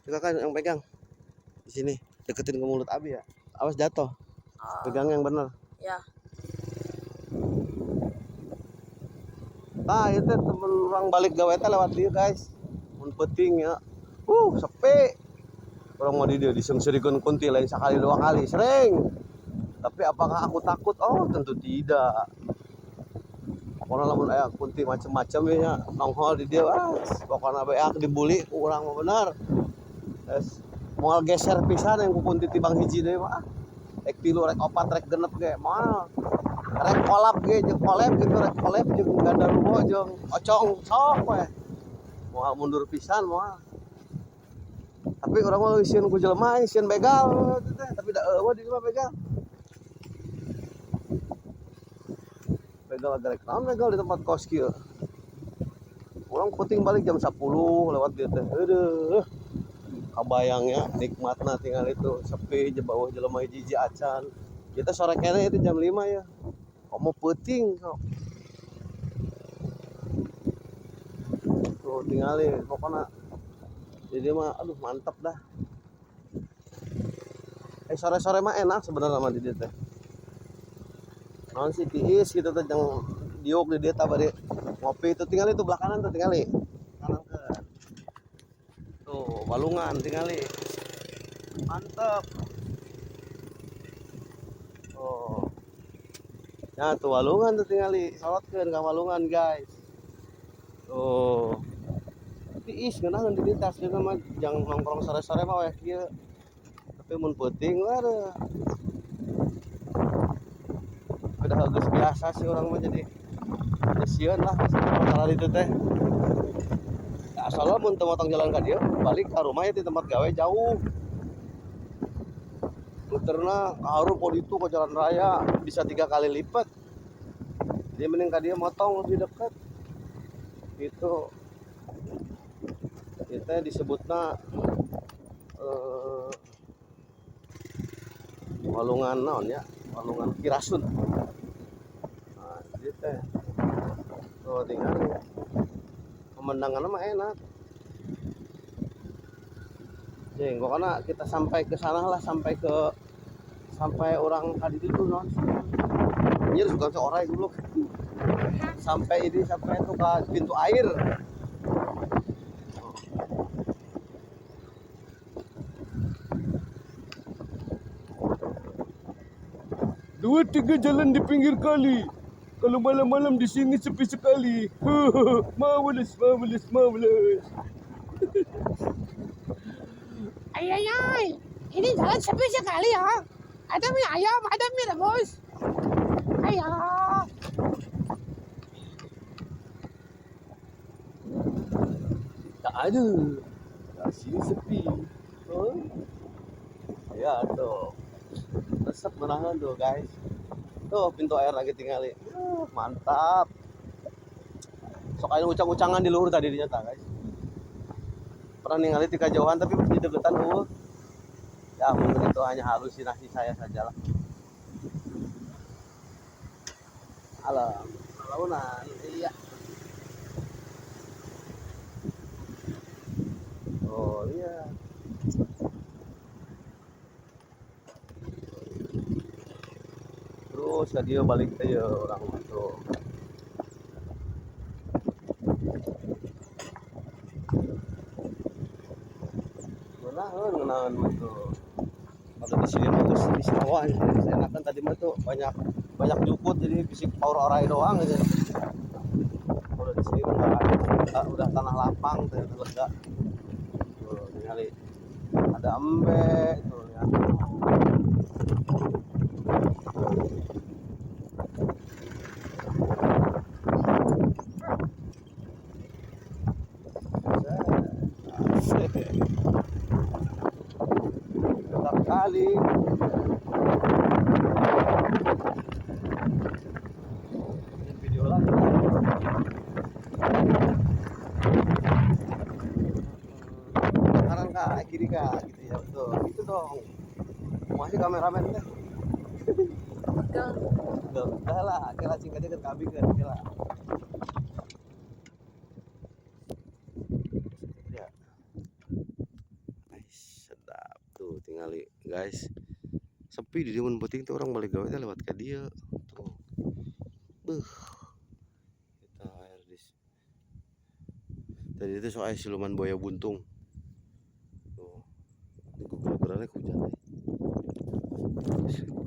Kakak yang pegang. Di sini, deketin ke mulut Abi ya. Awas jatuh. Pegang yang bener. Ya. Nah, itu temen orang balik gawe teh lewat dia, guys. Mun peuting ya. Sepi. Orang mau di dia disengsirikeun kunti lain sekali dua kali, sering. Tapi apakah aku takut? Oh, tentu tidak. Pokoknya lamun aya kunti macem-macem ya nongol di dia, ah, pokoknya beak dibully ku urang mah bener. Terus moal geser pisan yang ku kunti tibang hiji deui mah. Rek tilu, rek opat, rek genep ge moal. Rek kolab ge jeung kolab gitu, rek kolab jeung gandaruwo jeung ocong sok we. Moal mundur pisan moal. Tapi urang mah sieun ku jelema, sieun begal teh, tapi da eueuh di mah begal. Begal rek naon begal di tempat kos kieu. Urang peuting balik jam 10 lewat dia teh. Aduh. Kabayangnya nikmatna tinggal itu sepi je bawah jelema hiji-hiji acan. Kita sore kene itu jam 5 ya. Komo peuting sok. Tuh tingali pokoknya jadi mah aduh mantap dah. Sore-sore mah enak sebenarnya mah di dieu teh. Naon sih tiis gitu teh jeung diuk di dieu tah bari ngopi itu tingali tuh belah kanan tuh tingali. Kanan ke. Tuh walungan tingali. Mantep. Oh. Nah tuh walungan tuh tingali, sorotkeun ka walungan guys. Tuh. Tiis ngeunaheun di dieu teh aslina mah jang nongkrong sore-sore mah weh kieu. Tapi mun peuting waduh. Udah geus biasa sih orang mah jadi sieun lah masalah itu teh. Asal mun teu motong jalan ka dieu balik ka rumah ya di tempat gawe jauh. Muterna ka hareup ka ditu ka jalan raya bisa 3 kali lipat. Jadi mending ka dieu motong lebih dekat. Gitu. Kita disebutna walungan naon ya? Walungan Kirasun. Nah, jadi teh. Tuh tinggal pemandangannya mah enak. Jeng, pokoknya kita sampai ke sana lah, sampai orang tadi itu non. Anjir suka ke orai dulu. Sampai ini, sampai itu ke pintu air. 2-3 jalan di pinggir kali. Kalau malam-malam di sini sepi sekali. Marvelous, marvelous, marvelous. Ay, ay, ay. Ini jalan sepi sekali ya. Ada mie ayam, ada mie rebus. Ayah. Tak ada. Kat sini sepi. Oh. Ya tuh. Resep menahan tuh guys. Tuh pintu air lagi tinggali. Mantap. Sok aya ucang-ucangan di luhur tadi dinyata guys. Pernah ningali ti kajauhan tapi pas di deketan eueuh. Ya mungkin itu hanya halusinasi saya sajalah. Alam, launan, iya. Oh iya. Terus tadi balik ke ya orang masuk. Ngenaheun, ngenaheun mah tuh. Kalau di sini mah geus di sawah, enakan tadi mah tuh banyak jukut jadi bisik power orai doang gitu. Kalau di sini mah nggak ada, udah tanah lapang, ternyata lega. Tuh, tinggali ada embe tuh ya. Tetap kali. Ini video lagi. Kanan kak, kiri kak, gitu ya betul. Gitu dong. Masih kameramen teh. Betul. Betul. Udah lah, kira cing aja ke kami kan, kira. Ya. Tingali guys. Sepi di dieu mun peuting teh urang balik gawe teh lewat ka dieu. Tuh. Beuh. Kita air di tadi itu soal siluman buaya buntung. Tuh. Di gugur-gugurannya hujan teh.